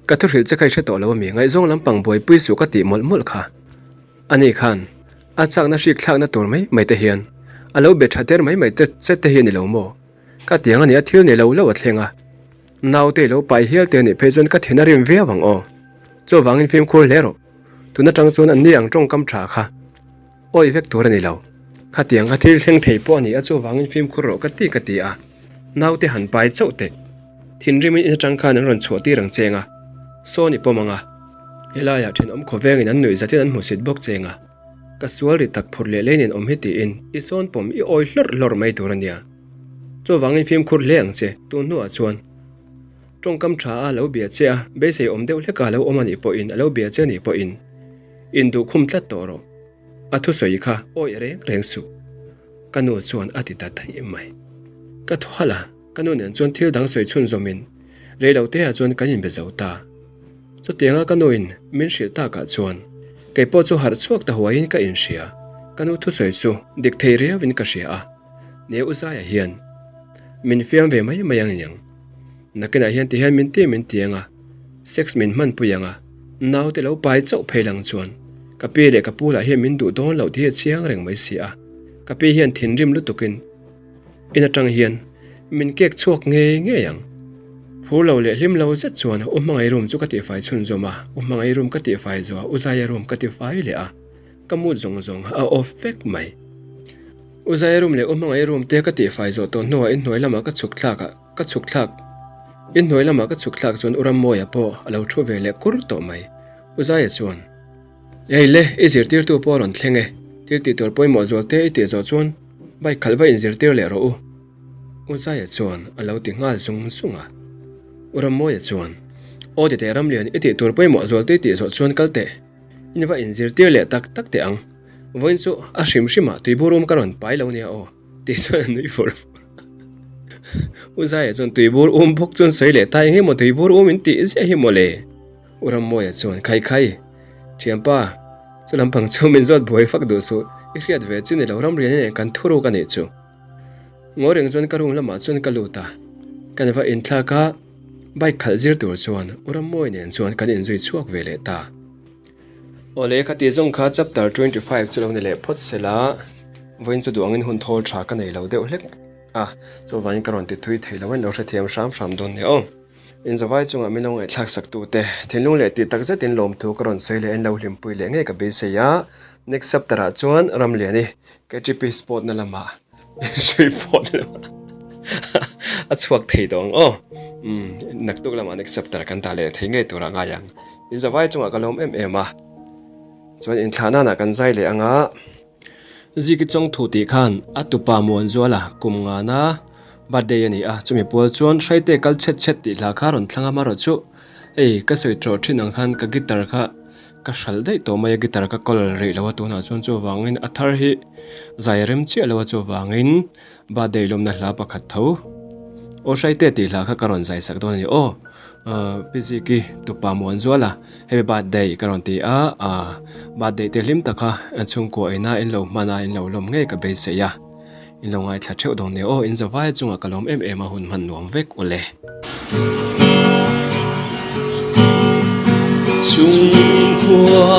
Ka thu hrilh che kha i hre tawh lo ami, ngaihzawng lampang buaipui suh ka tih mawlh mawlh kha. Ani khan a chakna hrik thlakna tur mai mai te hian a lo be tha der mai mai te che te hi a ni lo maw? Ka tiang a nia thil nei lo lo a thleng a, naute i lo pai hial te anih phei chuan ka thin a rim viau ang aw. Chuvangin fimkhur hle rawh, tun atang chuan anni ang tawngkam tha kha awi vek tur a ni lo. Khatiang kha thil thleng thei pawh a ni a chuvangin fimkhur rawh ka ti ka ti a, naute han pai chauh teh. Thinrimin in atang khan an rawn chhuah tir ang cheng a, sawn i pawm ang a, helaiah thenawm khawvengin an nuih zatin an hmusit bawk cheng a, ka sual ri tak phur leh lei nen awm hi tiin i sawn pawm i awi hlawrh hlawrh mai tur a nia. Chuvangin fimkhur hle ang che, tun hnuah chuan tawngkam tha a lo bia che a, beisei awm deuh hleka lo awm a nih pawhin a lo bia che a nih pawhin induhkhum tlat tawh rawh. A thusawi kha awi reng reng suh. Ka nu chuan a ti ta daih mai. Ka thaw halh a. Ka nu nen chuan thil dang sawi chhun zawmin rei lo te ah chuan kan inbe zo ta. Chutianga ka nuin min hrilh takah chuan kei pawh chu harh chhuak ta huaiin ka inhria. Ka nu thusawi chu dik thei riauin ka hria a, Neu U Zaia hian min fiam ve mai mai ang iniang. Nakinah hian ti hian min ti min ti ang a, sex min hmanpui ang a, naute lo pai chauh phei lang chuan ka pi leh ka pu lah hian min duh dawn loh tih hi a chiang reng mai si a, ka pi hian thinrim lutukin In atang hian min kek chhuak ngei ngei ang. Phur lo leh hlim lo zet chuan U Hmangaih room chu ka tihfai chhunzawm a, U Hmangaih room ka tihfai zuah U Zaia room ka tifai leh a, ka mood zawng zawng a off vek mai. U Zaia room leh U Hmangaih room te ka tihfai zawh tawh hnuah inhnuai lamah ka chhuk thlak a, ka chhuk thlak. Inhnuai lamah ka chhuk thlak chuan U Rammawia pawh a lo thu ve leh kur tawh mai. U Zaia chuan, Ei le, i zirtirtu pawh a rawn thleng e, thil tih tur pawimawh zual te i tih zawh chuan bike khalh va inzirtir leh rawh u. U Zaia chuan a lo ti nghal zung zung a. U Rammawia chuan, Aw titeh Ramlian, i tih tur pawimawh zual te i tih zawh chuan kal teh. In va inzirtir leh tak tak teh ang. Vawiin chu a hrim hrimah tuibur um ka rawn pai lo nia aw, tih chuan a nui fur fur a. U Zaia chuan tuibur um bawk chuan sawi leh ta eng emaw tuibur um in tih ziah hi mawle. U Rammawia chuan khai khai, Thianpa, chu lampang chu min zawt buai fak duh suh, i hriat ve chu ni lo ramrian nen kan thuruk a nih chu. Ngaw reng chuan ka room lamah chuan ka lut a, kan va inthlak a, bike khalh zir tur chuan U Rammawia nen chuan kan inzui chhuak ve leh ta. Awle khati zawng kha chapter 25 chu lo ni leh phawt se la, vawiin chu duh angin hun thawl tha ka nei lo deuh hlek a, chuvangin ka rawn ti thui thei lo a, in lo hrethiam hram hram dawn nia aw. In zavai chungah min lo ngaihthlak sak tu te, thinlung leh tih tak zetin lawmthu ka rawn sawi leh a, in lo hlimpui leh ngei ka beisei a, next chapter ah chuan Ramliani KTP sport na lamah inhrui pawh na lamah a chhuak thei tawh ang aw. Umm naktuk lamah next chapter kan dah leh thei ngei turah ngai ang. In zavai chungah ka lawm em em a, chuan inthlah nanah kan zai leh ang a. Ziki Chawngthu tih khan a tupa Muanzuala kum ngana birthday a ni a, chumi pual chuan Hraite kal chhet chhet tih hla kha rawn thlang a, amaherawh chu hei ka sawi tawh thin ang khan ka guitar kha ka hralh daih tawh mai a, guitar ka kawl rih lo a tunah chuan chuvangin a thar hi zai rem chiah lo a chuvangin Birthday lawmna hla pakhat tho. Aw Hraite tih hla kha ka rawn zai sak dawn a ni aw. Pi Ziki tupa Muanzuala happy birthday ka rawn ti a, birthday te hlim taka chhungkua ina in lo hman a in lo lawm ngei ka beisei a, in lo ngaithla theuh dawn nia aw, in zavai chungah ka lawm em em a hun hman nuam vek ule. Chungkhua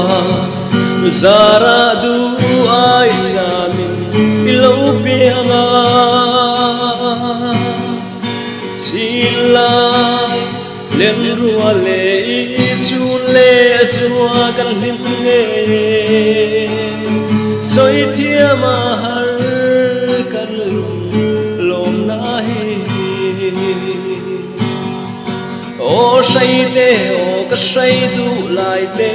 zara duh ai samin i lo piang a, Chinlai lenrua leh i chun leh zua kan hlim ngei e, sawi thiam a har kan lung lawmna hi. Aw hrai te, aw ka hrai duh lai te,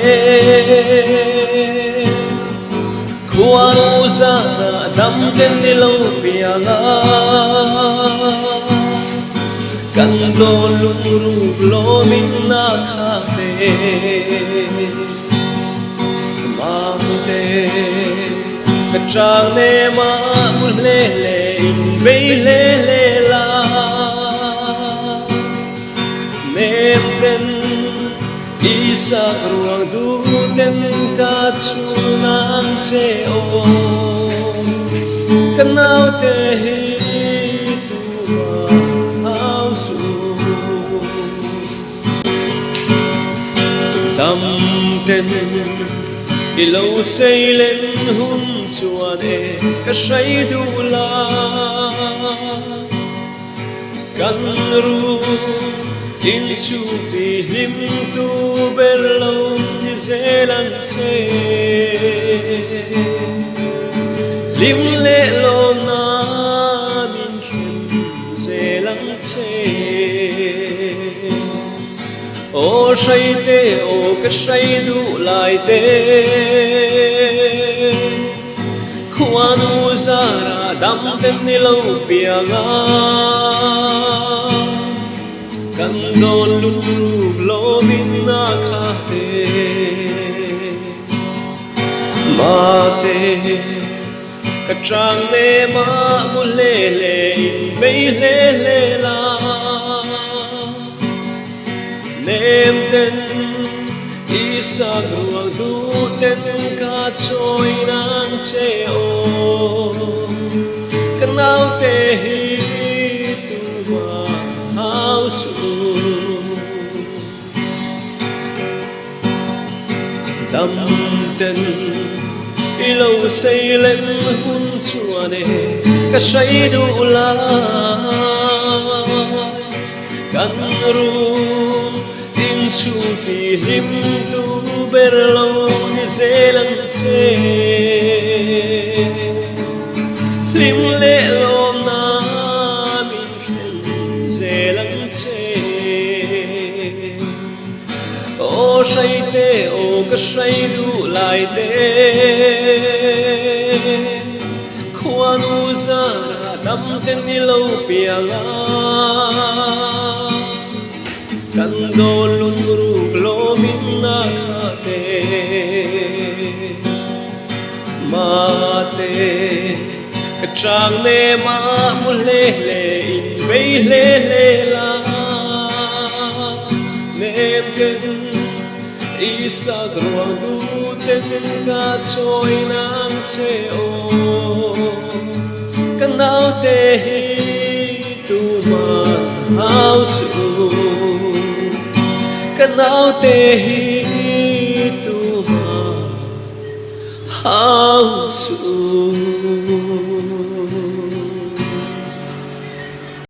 Khuanu zana dam ten ni lo piang a, Kan dawn lungruk lawmin na kha te, Mam te, ka chang nem a mu hle hle in bei hle hle la. Nem ten i sak ruang duh ten ka chhun ang che aw Ka naute hi tumah hau suh Dam ten i lo sei len hun chuan e ka hrai duh la. Kan ru in chhungti hlim tu ber lo ni zel ang che. Hlim leh lawmna min thlen zel ang che. Aw hraite, aw ka hrai duh lai te. Khuanu zara dam ten ni lo piang a, kan dawn lungruk lawmin a kha te. Mate, ka chang nem a mu hle hle in bei hle hle la. Nem ten i sa ruang duh ten ka chawi nan che aw Ka naute hi tumah hau suh Dam ten i lo sei len hun chuan e ka hrai duh lai. Kan rum in chhung ti hlim tu ber lo ni zel ang che. Hlim. te Khuanu zara dam te ni lo piang a Kan dawn lun ruk lawmin a kha te Mate ka chang nem a mu hle hle in bei hle hle la Nem ken i sak ruang du ten ka chawi nang che aw Ka naute hi tuman hau suh Ka naute hi tuman hau suh.